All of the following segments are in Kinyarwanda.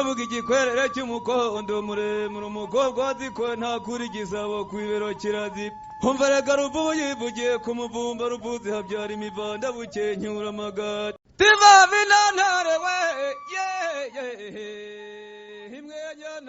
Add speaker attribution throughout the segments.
Speaker 1: Ndavuga igikwerere cy'umukondo muremure, umukobwa wazikoye ntakura igisabo ku ibero kirazira. Umva rega Ruvubu yivugiye ku muvumba, Ruvuzi habyara imivanda bukenyura amagara. Tivavintantare we ye.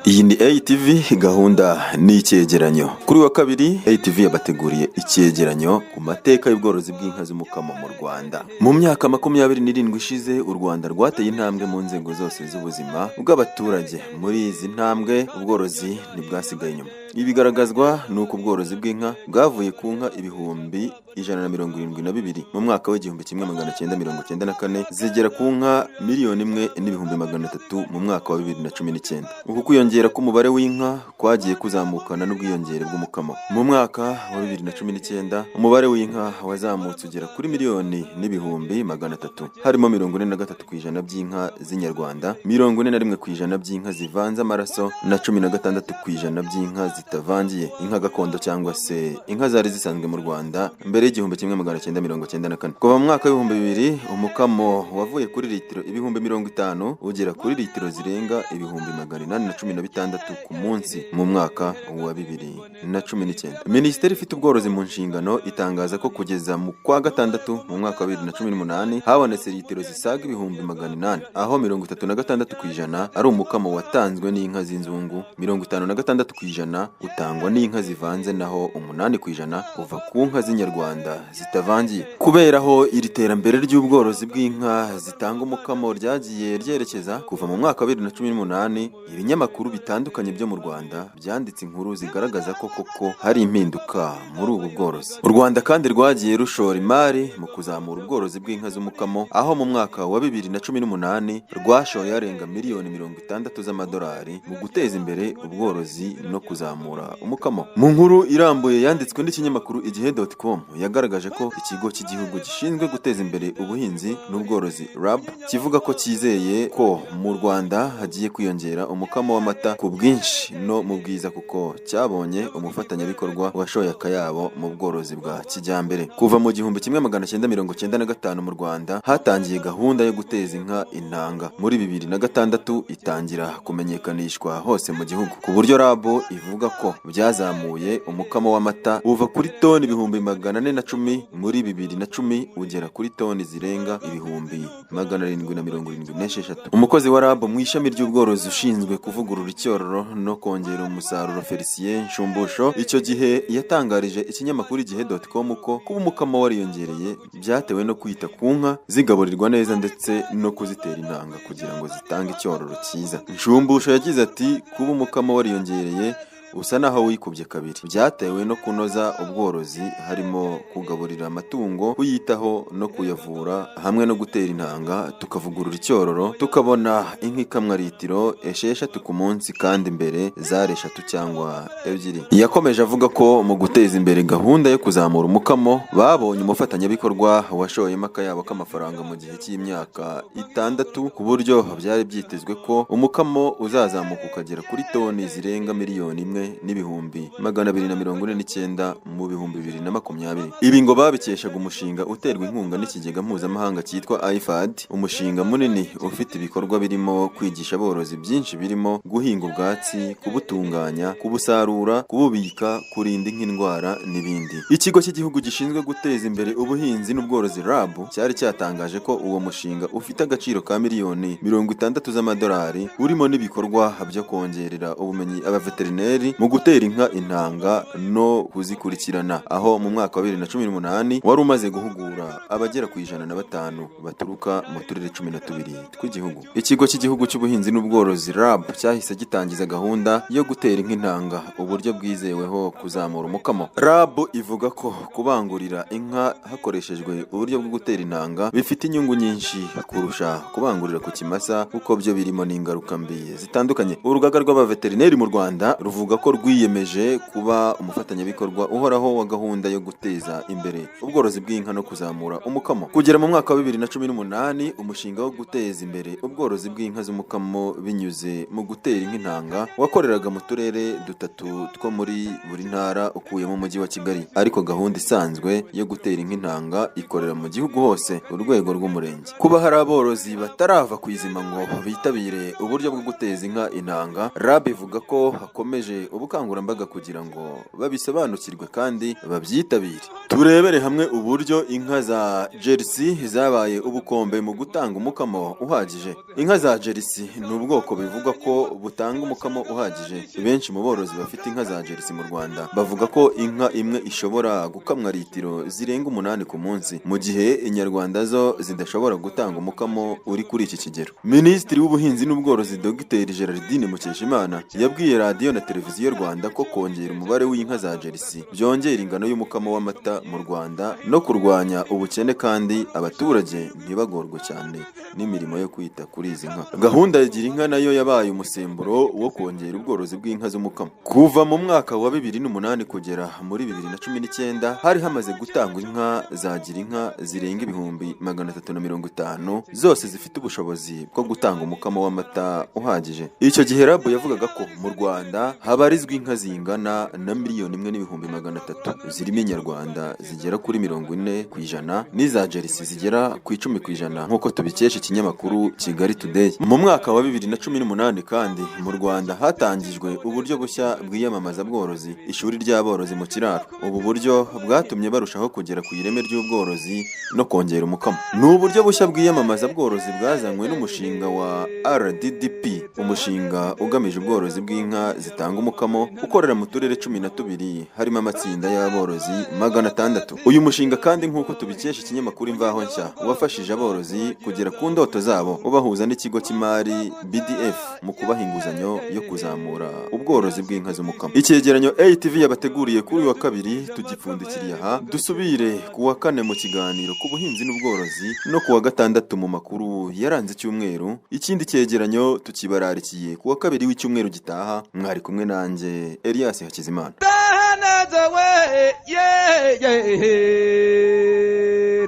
Speaker 2: Iyi ni ATV, gahunda ni icyegeranyo. Kuri uyu wa kabiri ATV yabateguriye icyegeranyo ku mateka y'ubworozi bw'inka z'umukamo mu Rwanda. Mu myaka 27 ishize, u Rwanda rwateye intambwe mu nzego zose z'ubuzima bw'abaturage. Muri izi ntambwe ubworozi ntibwasigaye inyuma. Ibi bigaragazwa n'uko ubworozi bw'inka bwavuye ku nka 172,000 mu mwaka wa 1994, zigera ku nka 1,300,000 mu mwaka wa 2019. Uku kwiyongera k'umubare w'inka kwagiye kuzamukana n'ubwiyongere bw'umukamo. Mu mwaka wa 2019 umubare w'inka wazamutse ugera kuri 1,300,000, harimo 43% by'inka z'inyarwanda, 41% by'inka zivanze amaraso na 16% by'inka zitavangiye, inka gakondo cyangwa se inka zari zisanzwe mu Rwanda mbere y'1994. Kuva mu mwaka wa 2000 umukamo wavuye kuri litiro 50,000 ugera kuri litiro zirenga 816,000 ku munsi mu mwaka wa 2019. Minisiteri ifite ubworozi mu nshingano itangaza ko kugeza mu kwa gatandatu mu mwaka wa 2018 habonetse litiro zisaga 800,000, aho 36% ari umukamo watanzwe n'inka z'inzungu, 56% utangwa n'inka zivanze, naho 8% uva ku nka z'inyarwanda zitavangiye. Kubera aho iri terambere ry'ubworozi bw'inka zitanga umukamo ryagiye ryerekeza kuva mu mwaka wa 2018, ibinyamakuru bitandukanye byo mu Rwanda byanditse inkuru zigaragaza ko koko hari impinduka muri ubu bworozi. U Rwanda kandi rwagiye rushora imari mu kuzamura ubworozi bw'inka z'umukamo, aho mu mwaka wa 2018 rwashoye arenga miliyoni 60 z'amadolari mu guteza imbere ubworozi no kuzamura umukamo. Mu nkuru irambuye yanditswe n'ikinyamakuru igihe.com, yagaragaje ko ikigo cy'igihugu gishinzwe guteza imbere ubuhinzi n'ubworozi RAB kivuga ko cyizeye ko mu Rwanda hagiye kwiyongera umukamo w'amata ku bwinshi no mu bwiza, kuko cyabonye umufatanyabikorwa washoye akayabo mu bworozi bwa kijyambere. Kuva mu 1995 mu Rwanda hatangiye gahunda yo guteza inka intanga, muri 2006 itangira kumenyekanishwa hose mu gihugu, ku buryo RAB ivuga ko byazamuye umukamo w'amata uva kuri toni 410,000 muri 2010 ugera kuri toni zirenga 776,000. Umukozi wa RAB mu ishami ry'ubworozi ushinzwe kuvugurura icyororo no kongera umusaruro, Felicien Nshumbusho, icyo gihe yatangarije ikinyamakuru igihe.com ko kuba umukamo wariyongereye byatewe no kwita ku nka zigaburirwa neza ndetse no kuzitera intanga kugira ngo zitange icyororo cyiza. Nshumbusho yagize ati: "Kuba umukamo wariyongereye usa naho wikubye kabiri byatewe no kunoza ubworozi, harimo kugaburira amatungo, kuyitaho no kuyavura, hamwe no gutera intanga, tukavugurura icyororo, tukabona inka ikamwa litiro 6 ku munsi kandi mbere zari 3 cyangwa 2." Yakomeje avuga ko mu guteza imbere gahunda yo kuzamura umukamo babonye umufatanyabikorwa washoyemo akayabo k'amafaranga mu gihe cy'imyaka 6, ku buryo byari byitezwe ko umukamo uzazamuka ukagera kuri toni zirenga 1,249,000 mu 2020. Ibi ngo babikeshaga umushinga uterwa inkunga n'ikigega mpuzamahanga cyitwa IFAD, umushinga munini ufite ibikorwa birimo kwigisha aborozi byinshi birimo guhinga ubwatsi, kubutunganya, kubusarura, kububika, kurinda inka indwara n'ibindi. Ikigo cy'igihugu gishinzwe guteza imbere ubuhinzi n'ubworozi RAB cyari cyatangaje ko uwo mushinga ufite agaciro ka miliyoni 60 z'amadolari, urimo n'ibikorwa byo kongerera ubumenyi abaveterineri mu gutera inka intanga no kuzikurikirana, aho mu mwaka wa 2018 wari umaze guhugura abagera ku 105 baturuka mu turere 12 tw'igihugu. Ikigo cy'igihugu cy'ubuhinzi n'ubworozi RAB cyahise gitangiza gahunda yo gutera inka intanga, uburyo bwizeweho kuzamura umukamo. RAB ivuga ko kubangurira inka hakoreshejwe uburyo bwo gutera intanga bifite inyungu nyinshi kurusha kubangurira ku kimasa, kuko byo birimo n'ingaruka mbi zitandukanye. Urugaga rw'abaveterineri mu Rwanda ruvuga ko ko rwiyemeje kuba umufatanyabikorwa uhoraho wa gahunda yo guteza imbere ubworozi bw'inka no kuzamura umukamo. Kugera mu mwaka wa 2018, umushinga wo guteza imbere ubworozi bw'inka z'umukamo binyuze mu gutera inka intanga wakoreraga mu turere dutatu two muri buri ntara ukuyemo umujyi wa Kigali, ariko gahunda isanzwe yo gutera inka intanga ikorera mu gihugu hose urwego rw'umurenge. Kuba hari aborozi batarava ku izima ngo bitabire uburyo bwo guteza inka intanga, RAB ivuga ko hakomeje ubukangurambaga kugira ngo babisobanukirwe kandi babyitabire. Turebere hamwe uburyo inka za Jersey zabaye ubukombe mu gutanga umukamo uhagije. Inka za Jersey ni ubwoko bivugwa ko butanga umukamo uhagije. Benshi mu borozi bafite inka za Jersey mu Rwanda bavuga ko inka imwe ishobora gukamwa litiro zirenga 8 ku munsi, mu gihe inyarwanda zo zidashobora gutanga umukamo uri kuri iki kigero. Minisitiri w'Ubuhinzi n'Ubworozi Dr Gerardine Mukeshimana yabwiye radiyo na televiziyo Rwanda ko kongera umubare w'inka za Jersey byongera ingano y'umukamo w'amata mu Rwanda no kurwanya ubukene, kandi abaturage ntibagorwe cyane n'imirimo yo kwita kuri izi nka. Gahunda ya Gira Inka nayo yabaye umusemburo wo kongera ubworozi bw'inka z'umukamo. Kuva mu mwaka wa 2008 kugera muri 2019 hari hamaze gutangwa inka za Gira Inka zirenga 350,000 zose zifite ubushobozi bwo gutanga umukamo w'amata uhagije. Icyo gihe RAB yavugaga ko mu Rwanda habarizwa inka zingana na 1,300,000 zirimo inyarwanda zigera kuri 40% n'iza Jersey zigera ku 10% nk'uko tubikesha ikinyamakuru Kigali Today. Mu mwaka wa 2018 kandi mu Rwanda hatangijwe uburyo bushya bw'iyamamaza bworozi, ishuri ry'aborozi mu kiraro. Ubu buryo bwatumye barushaho kugera ku ireme ry'ubworozi no kongera umukamo. Ni uburyo bushya bw'iyamamaza bworozi bwazanywe n'umushinga wa RDDP, umushinga ugamije ubworozi bw'inka zitanga umukamo, ukorera mu turere 12 harimo amatsinda y'aborozi 600. Uyu mushinga kandi nk'uko tubikesha ikinyamakuru Imvaho Nshya, wafashije aborozi kugera ku ndoto zabo, ubahuza n'ikigo cy'imari BDF mu kubaha inguzanyo yo kuzamura ubworozi bw'inka z'umukamo. Icyegeranyo ATV yabateguriye kuri uyu wa kabiri tugipfundikiriye aha, dusubire ku wa kane mu kiganiro ku buhinzi n'ubworozi no ku wa gatandatu mu makuru yaranze icyumweru. Ikindi cyegeranyo tukibararikiye ku wa kabiri w'icyumweru gitaha. Mwari kumwe nanjye Elias Hakizimana.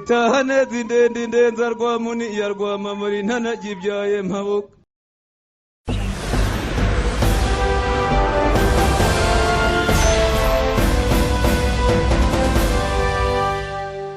Speaker 1: Tahaneza indende indenza rwamuni ya rwamamara intanagibyaye mpabuka.